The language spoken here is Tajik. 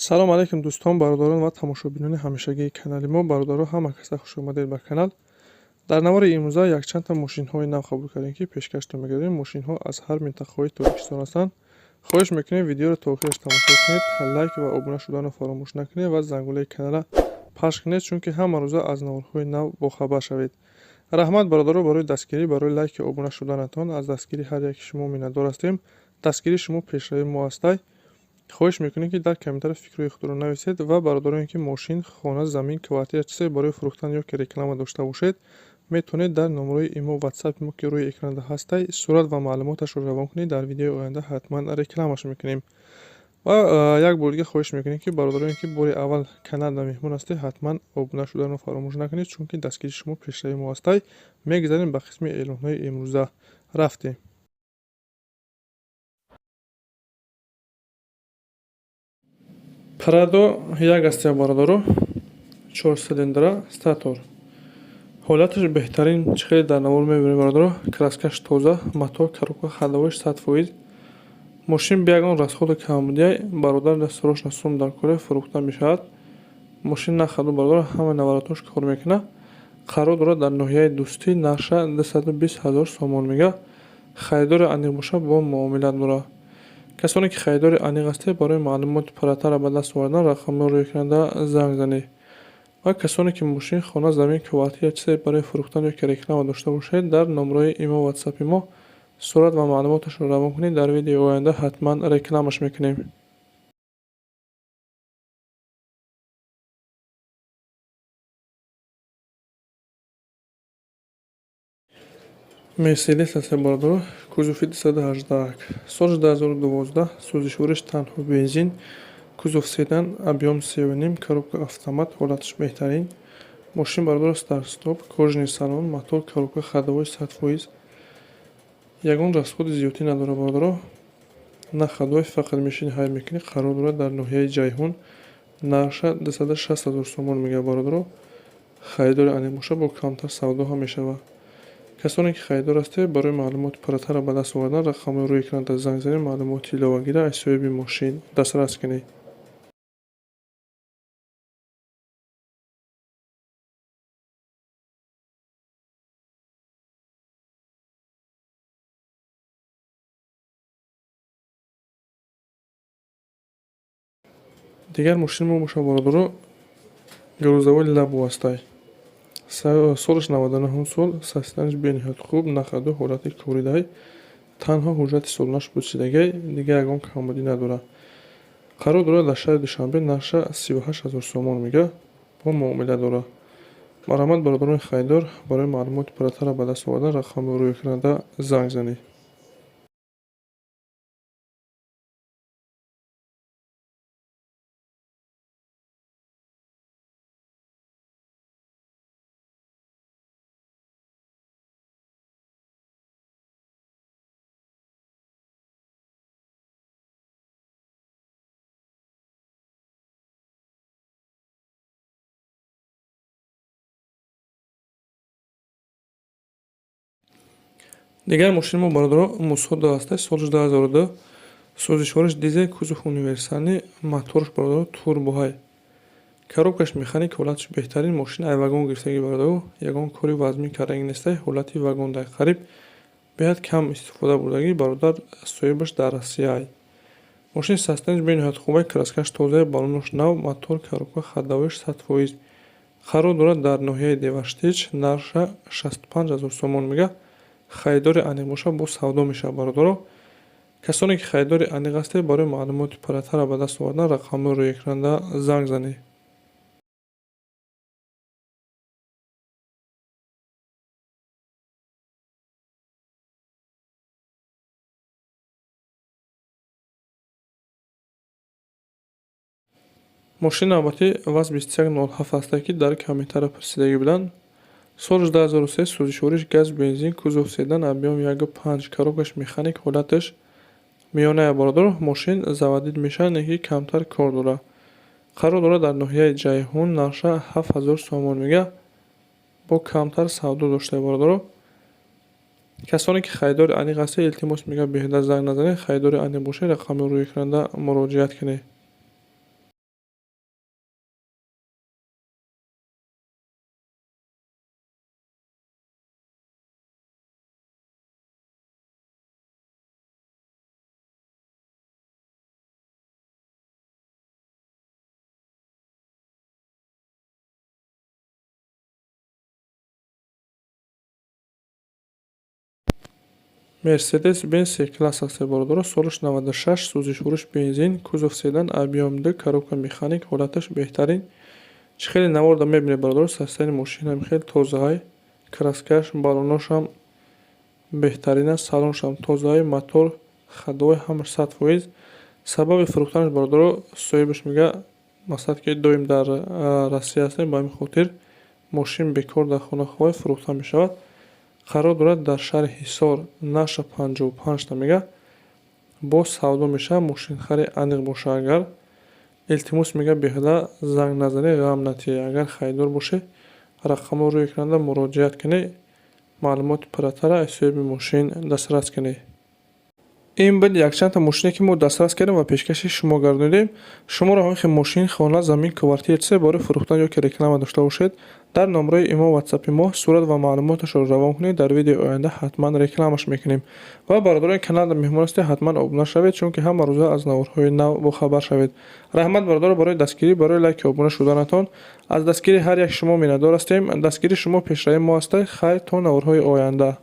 Салом алейкум, дӯстон, бародарон ва тамошобинони ҳамешагии канали мо. Бародаро, ҳама каса хуш омадед ба канал. Дар навори имрӯза якчандта мошинҳои нав қабул кардем, ки пешкаштон мегардем. Мошинҳо аз ҳар минтақаҳои Тоҷикистон ҳастанд. Хоҳиш мекунем, видеоро то охираш тамошо кунед, лайк ва обуна шуданро фаромӯш накунед ва зангулаи каналра пахш кунед, чунки ҳама рӯза аз наворҳои нав бохабар шавед. Раҳмат, бародаро, барои дастгирӣ, барои лайки обуна шуданатон. Аз дастгирии ҳар яки шумо миннатдор ҳастем. Дастгирии шумо пешравии мо ҳастай. Хоҳиш мекунем, ки дар комментария фикрҳои худро нависед ва бародароне, ки мошин, хона, замин, квартира, чизе барои фурӯхтан ё ки реклама дошта бошед, метавонед дар номерои имо, ватсапи мо, ки рӯи экранда ҳастай, сурат ва маълумоташро равон кунед. Дар видеои оянда ҳатман рекламаш мекунем. Ва як бори дига хоҳиш мекунем, ки бародароне, ки бори аввал каналда меҳмон ҳастед, ҳатман обуна шуданро фаромӯш накунед, чунки дастгирии шумо пешравии мо ҳастай. Мегузарем ба қисми эълонҳои имрӯза. Рафтем. Прадо як астия, бародаро, чорсилиндра, статор, ҳолаташ беҳтарин. Чӣ хеле дар навор мебинем, бародаро, краскаш тоза, мотор, коробка, ходовойш 100%. Мошин бе ягон расходу камбудияй. Бародар дастурошна сум дар кора, фурӯхта мешавад. Мошин на ходу, бародаро, ҳама наворотош кор мекунад. Қарор дорад дар ноҳияи Дӯстӣ. Нарша 220 000 сомон мега. Харидори аниқ боша, бо муомила дорад. Касоне ки харидори аниқ ҳастед, барои маълумоти пурратарро ба даст овардан рақамҳоро рӯи экранда занг занед. Ва касоне ки мошин, хона, замин, квартира, чизе барои фурӯхтан ё ки реклама дошта бошед, дар номерои имо, ватсапи мо сурат ва маълумоташро равон кунед. Дар видеои оянда ҳатман рекламаш мекунем. Мерседес аст, бародаро, кузови 218, соли 2012, сӯзишвориш танҳо бензин, кузов седан, объём 3,5, коробка автомат, ҳолаташ беҳтарин. Мошин, бародаро, старт-стоп, кожаный салон, мотор, коробка, ходовой 100%. Ягон расходи зиёдтӣ надорад, бародаро, на ходовой, фақат мешини, ҳай мекунӣ. Қарор дорад дар ноҳияи Ҷайҳун. Нархша 260 000 сомон мегӯяд, бародаро. Харидори аниқ боша, бо камтар савдо ҳам мешавад. Касоне ки харидор ҳастед, барои маълумоти пурратарро ба даст овардан рақамҳои рӯи экранда занг занед, маълумоти иловагиро аз соҳиби мошин дастрас кунед. Дигар мошини мо бошад, бародаро, грузовой Лабу ҳастай, солаш 99-ҳум сол, состоянияш бениҳоят хуб, на ходу, ҳолати коридай, танҳо ҳуҷҷати солонаш пурсидагай, дигар ягон камбудӣ надорад. Қарор дорад дар шаҳри Душанбе. Нархша 38 000 сомон мегӯяд, бо муомила дорад. Марҳамат, бародарони харидор, барои маълумоти пурратарро ба даст овардан рақамҳои рӯи экранда занг занед. Дигар мошини мо, бародаро, Мусо ду ҳастай, соли 2002, сӯзишвориш дизел, кузов универсальный, моторш, бародаро, турбоҳай, коробкаш механик, ҳолаташ беҳтарин. Мошин ай вагон гирифтагӣ, бародаро, ягон кори вазмин кардагӣ нестай, ҳолати вагондай, қариб беҳад кам истифода бурдагӣ. Бародар, соҳибаш дар Россияай. Мошини состоянияш бениҳоят хубай, краскаш тоза, баллонош нав, мотор, коробка, ходовойш 100%. Қарор дорад дар ноҳияи Деваштич. Нархша 65 000 сомон мегӯяд. Харидори аниқ боша, боз савдо мешавад. Бародаро, касоне ки харидори аниқ ҳастед, барои маълумоти пурратарро ба даст овардан рақамҳои рӯи экранда занг занед. Мошини навбатӣ ВАЗ 2107 ҳастад, ки дар комментария пурсидагӣ буданд. Соли 2003, сӯзишвориш газ, бензин, кузов седан, объём 1,5, коробкаш механик, ҳолаташ миёная, бародаро. Мошин заводить мешавад, не ки камтар кор дорад. Қарор дорад дар ноҳияи Ҷайҳун. Нархша 7000 сомон мегӯяд, бо камтар савдо дошта, бародаро. Касоне ки харидори аниқ ҳастед, илтимос мегӯяд, беҳуда занг назанед. Харидори аниқ бошед, рақами рӯи экранда муроҷиат кунед. Мерседес Бенз С класс аст, бародаро, солаш 96, сӯзишвориш бензин, кузов седан, объём д, коробка механик, ҳолаташ беҳтарин. Чӣ хеле наворда мебинед, бародаро, состояни мошинам хеле тозаай, краскаш, баллоношам беҳтарин аст, салоншам тозаай, мотор ходовой, ҳамаш 100%. Сабаби фурӯхтанаш, бародаро, соҳибаш мега, мақсад ки доим дар Россия ҳастем, ба ҳамин хотир мошин бекор дар хона хоҳад, фурӯхта мешавад. Қарор дорад дар шаҳри Ҳисор, наша 55-та мега, боз савдо мешавад. Мошинхари аниқ боша агар, илтимос, мега, беҳуда занг назанед, ғам натиҳед. Агар харидор бошед, рақамҳо рӯи экранда, муроҷиат кунед, маълумоти пурратарро аз соҳиби мошин дастрас кунед. Ин буд якчандта мошине, ки мо дастрас кардем ва пешкаши шумо гардонидем. Шуморо ҳамин хел мошин, хона, замин, квартира, чизе барои фурӯхтан ё ки реклама дошта бошед, дар номраи имо, ватсапи мо сурат ва маълумоташро равон кунед, дар видеои оянда ҳатман рекламаш мекунем. Ва бародарони каналда меҳмон ҳастед, ҳатман обуна шавед, чунки ҳама рӯза аз наворҳои нав бохабар шавед. Раҳмат, бародаро, барои дастгирӣ, барои лайки, обуна шуданатон. Аз дастгирии ҳар як шумо миннатдор ҳастем. Дастгирии шумо пешравии мо аст. Хайр, то наворҳои оянда.